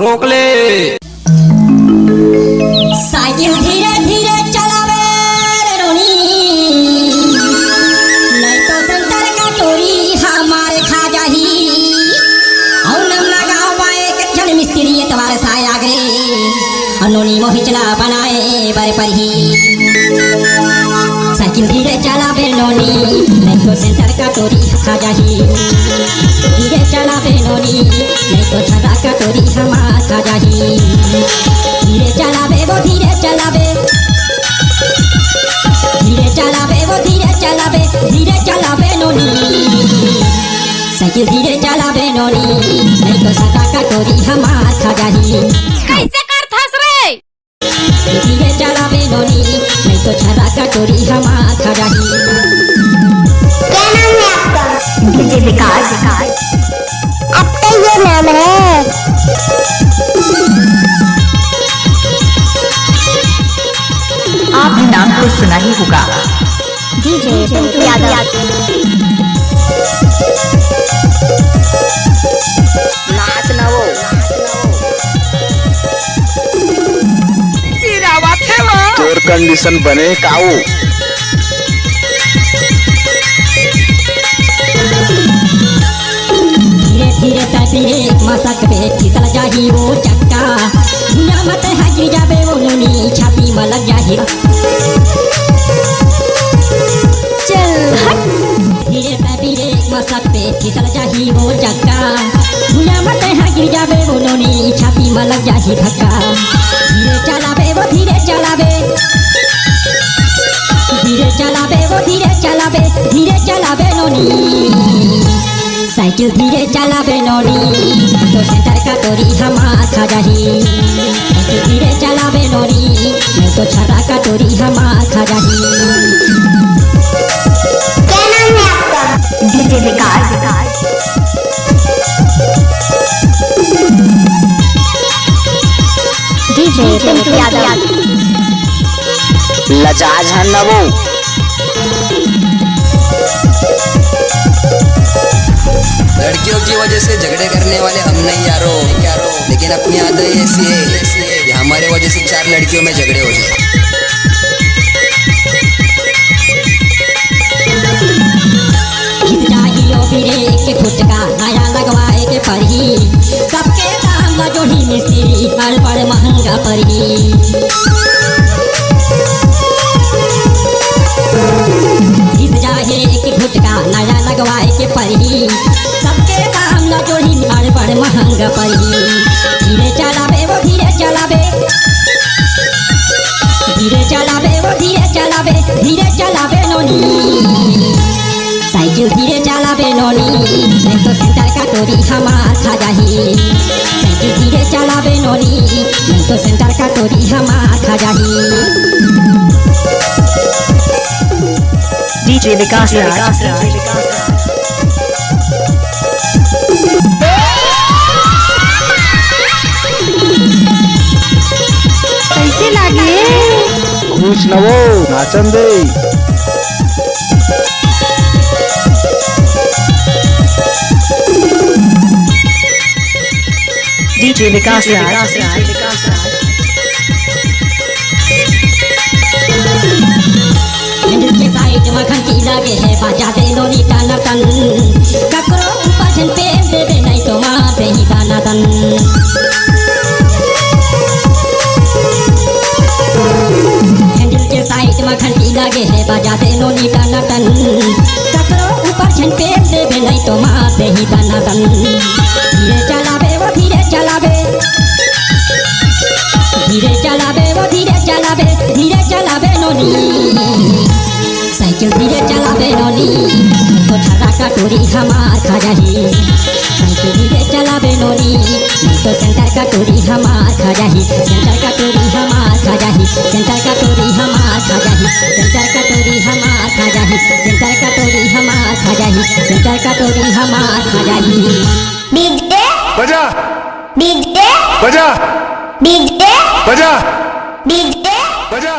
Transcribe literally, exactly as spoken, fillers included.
रोक ले। साइकिल धीरे धीरे चलावे रे नोनी, नहीं तो सेंटर कटोरी हमार खा जाही। अउ नमना गाँव बा एक झन मिस्त्री एतवार साय आगे, अउ नोनी मोहिचला बनाए बर परही। साइकिल धीरे चलाबे नोनी, नहीं तो सेंटर कटोरी खा जाही। धीरे चलाबे नोनी, नहीं तो छर्रा कटोरी हमार खा जाही। धीरे चलाबे वो धीरे चलाबे, धीरे चलाबे वो धीरे चलाबे, धीरे चलाबे नोनी। साइकिल धीरे चलाबे नोनी, नहीं तो छर्रा कटोरी हमार खा जाही। कैसे करथस रे? धीरे चलाबे नोनी, नहीं तो छर्रा कटोरी हमार खा जाही। क्या नाम है आपका? डीजे विकास। आपका ये नाम है। आपने नाम तो सुना ही होगा। डीजे पिंटू यादव। नाच ना वो। तेरा बात है वो। तोर कंडीशन बने काऊ। धीरे धीरे तैं ब्रेक मसक बे, फिसल जाही वो चक्का। भुइयां म तैं ह गिर जाबे वो नोनी, छाती म लग जाही। चल हट। धीरे तैं ब्रेक मसक बे, फिसल जाही वो चक्का। भुइयां म तैं ह गिर जाबे वो नोनी, छाती म लग जाही धक्का। धीरे चलाबे वो धीरे चलाबे, धीरे चलाबे वो धीरे चलाबे, धीरे चलाबे नोनी। साइकिल धीरे चलाबे नोनी, तो सेंटर कटोरी हमार खा जाही। साइकिल धीरे चलाबे नोनी, नहीं तो छर्रा कटोरी हमार खा जाही। क्या नाम है आपका? डीजे विकास। डीजे पिंटू यादव। लजा झन न वो। लड़कियों की वजह से झगड़े करने वाले हम नहीं यारो, लेकिन अपनी आदत ऐसी है कि हमारे वजह से चार लड़कियों में झगड़े हो जाए। घिस जाही ओ ब्रेक के फुटका, नया लगवाए के परही। सबके दाम ला जोड़ही मिस्त्री, बड़ बड़ महंगा परही। घिस जाही एक फुटका, नया लगवाए के परही। सबके दाम ला जोड़ही, बड़ बड़ महंगा परही। धीरे चलाबे वो धीरे चलाबे, धीरे चलाबे वो धीरे चलाबे, धीरे चलाबे नोनी। साइकिल धीरे चलाबे नोनी, नहीं तो सेंटर कटोरी हमार खा जाही। साइकिल धीरे चलाबे नोनी, नहीं तो सेंटर कटोरी हमार खा जाही। डीजे विकास राज। कैसे लागे? खुश नवो, नाचन दे। डीजे विकास राज। हैंडल के साइड म घंटी लगे हे, बजा दे नोनी टनाटन। ककरो ऊपर झन पेल देबे, नहीं तो मार देही दनादन। हैंडल के साइड म घंटी लगे हे, बजा दे नोनी टनाटन। ककरो ऊपर झन पेल देबे, नहीं तो मार देही दनादन। धीरे चलाबे वो धीरे चलाबे, धीरे चलाबे वो धीरे चलाबे, धीरे चलाबे नोनी। साइकिल धीरे चलाबे नोनी, तो छर्रा कटोरी हमार खा जाही। साइकिल धीरे चलाबे नोनी, नहीं तो सेंटर कटोरी हमार खा जाही। सेंटर कटोरी हमार खा जाही। सेंटर कटोरी हमार खा जाही। सेंटर कटोरी हमार खा जाही। सेंटर कटोरी हमार खा जाही। सेंटर कटोरी हमार खा जाही। डीजे बजा। डीजे बजा। डीजे बजा। डीजे बजा।